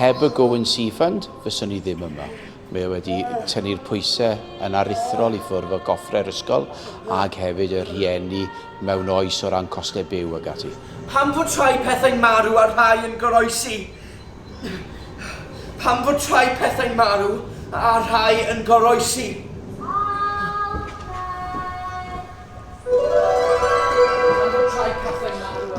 Heb y Go and See Fund, fyswn i ddim yma. Mae o wedi tynnu'r pwysau yn aruthrol i ffwrdd o goffre'r ysgol ag hefyd y rhieni mewn oes o ran costau byw ag ati. Pam fod rhai pethau'n marw a rhai yn goroesi? Pam fod rhai pethau'n marw a rhai yn goroesi?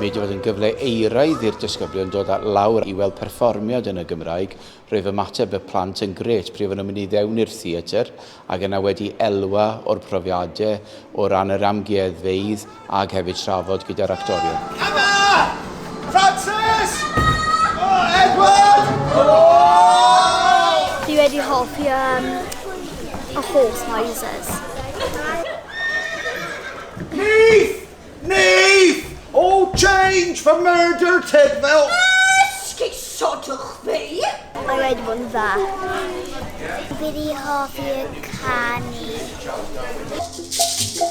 Mae wedi bod yn gyfle eiraidd i'r disgyblion dod at lawr i weld perfformiad yn y Gymraeg. Roedd ymateb y plant yn grêt pryd oedden nhw'n mynd i fewn i'r theatr ac yna wedi elwa o'r profiadau o ran yr amgueddfeydd ag hefyd trafod gyda'r actorion. Emma! Francis! Oh, Edward! Oh! Fi wedi hoffi um, y horse noises. Neith! Neith! All change for murder, Tydfil! Esgusodwch fi! Mae wedi bod yn dda. Fi wedi hoffi y canu.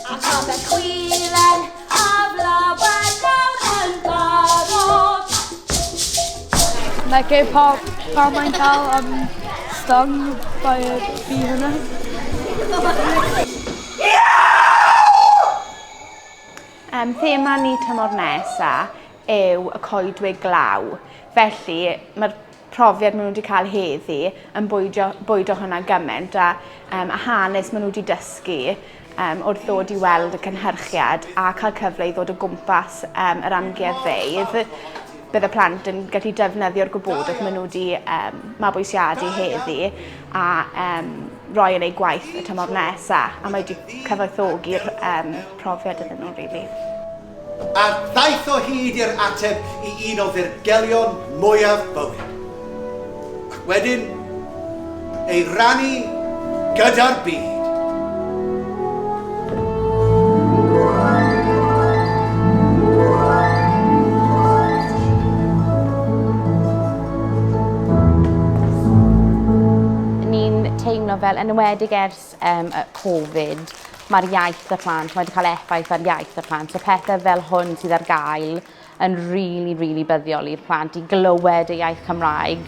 Ac am y chwilen a flawen nawr yn barod. Like e pa, pa mae'n cael um, stung by a bee hwnna. Thema ni tymor nesa yw y coedwig glaw. Felly mae'r profiad maen nhw wedi cael heddi yn bwydio, bwydo hwnna gymaint a, um, a hanes maen nhw wedi dysgu um, wrth ddod i weld y cynhyrchiad a cael cyfle i ddod o gwmpas um, yr amgueddfeydd. Bydd y plant yn gallu defnyddio'r gwybodaeth maen nhw wedi um, mabwysiadu heddi a um, roi yn eu gwaith y tymor nesa a mae wedi cyfoethogi'r um, profiad iddyn nhw really. A ddaeth o hyd i'r ateb i un o ddirgelion mwyaf bywyd. Ac wedyn, ei rannu gyda'r byd. Ni'n teimlo fel, yn enwedig ers um, Covid, mae'r iaith y plant, mae wedi cael effaith ar iaith y plant. So pethau fel hwn sydd ar gael yn really, really byddiol i'r plant i glywed y iaith Cymraeg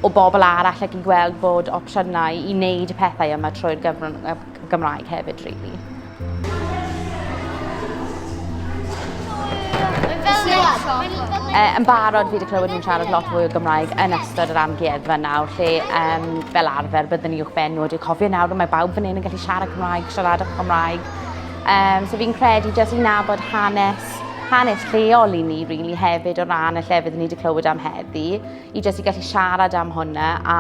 o bobl arall ac i gweld bod opsiynau i wneud y pethau yma trwy'r gyfrwng Gymraeg hefyd, really. Yn barod fi wedi clywed nhw'n siarad lot fwy o Gymraeg yn ystod yr amgueddfa nawr, lle um, fel arfer byddwn ni uwchben nhw, dwi'n cofio nawr mae bawb fan hyn yn gallu siarad Cymraeg, siaradwch Cymraeg. Um, so fi'n credu jyst i nabod hanes, hanes lleol i ni really, hefyd o ran y llefydd ni wedi clywed am heddi, i jyst i gallu siarad am hwnna a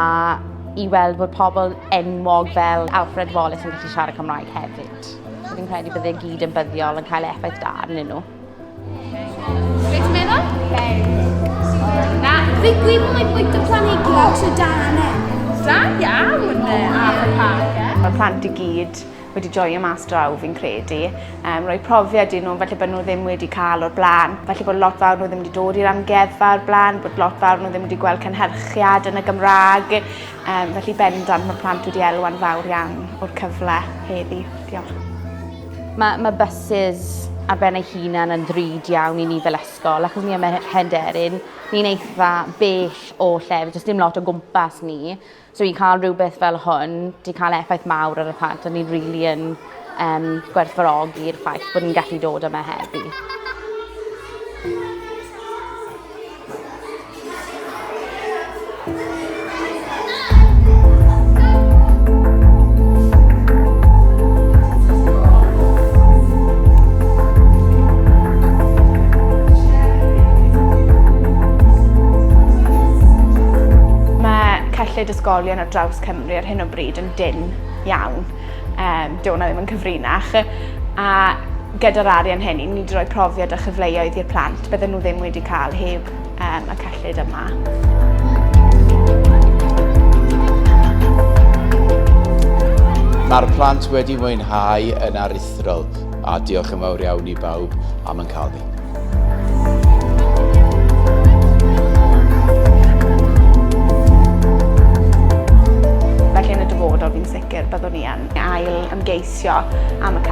i weld bod pobl enwog fel Alfred Wallace yn gallu siarad Cymraeg hefyd. So fi'n credu bydde gyd yn byddiol yn cael effaith da arnyn nhw. Be ti'n meddwl? Na. Fi gwybod mae bwyta planhigion so da ne. Da iawn, Arthur Parker. Mae'r plant i gyd wedi joio mas draw fi'n credu. Um, rhoi profiad i nhw falle bod nhw ddim wedi cael o'r blaen. Falle bod lot fawr nhw ddim wedi dod i'r amgueddfa o'r blaen, bod lot fawr nhw ddim wedi gweld cynhyrchiad yn y Gymraeg. Um, felly bendant mae'r plant wedi elwa'n fawr iawn o'r cyfle heddi. Diolch. Mae, mae buses ar ben ei hunan yn ddrud iawn i ni fel ysgol, achos ni ym Mhenderyn, ni'n eitha bell o llefydd, does dim lot o gwmpas ni. So i cael rhywbeth fel hwn, di cael effaith mawr ar y plant, a ni really yn um, gwerthfawrogi'r ffaith bod ni'n gallu dod yma heddi. Mae cyllid ysgolion ar draws Cymru ar hyn o bryd yn dynn iawn. Um, dyw hwnna ddim yn cyfrinach. A gyda'r arian hyn, ni wedi rhoi profiad a chyfleoedd i'r plant bydden nhw ddim wedi cael heb um, y cyllid yma. Mae'r plant wedi mwynhau yn aruthrol a diolch yn fawr iawn i bawb am yn cael ni. Felly yn y dyfodol fi'n sicr byddwn ni yn ail ymgeisio am y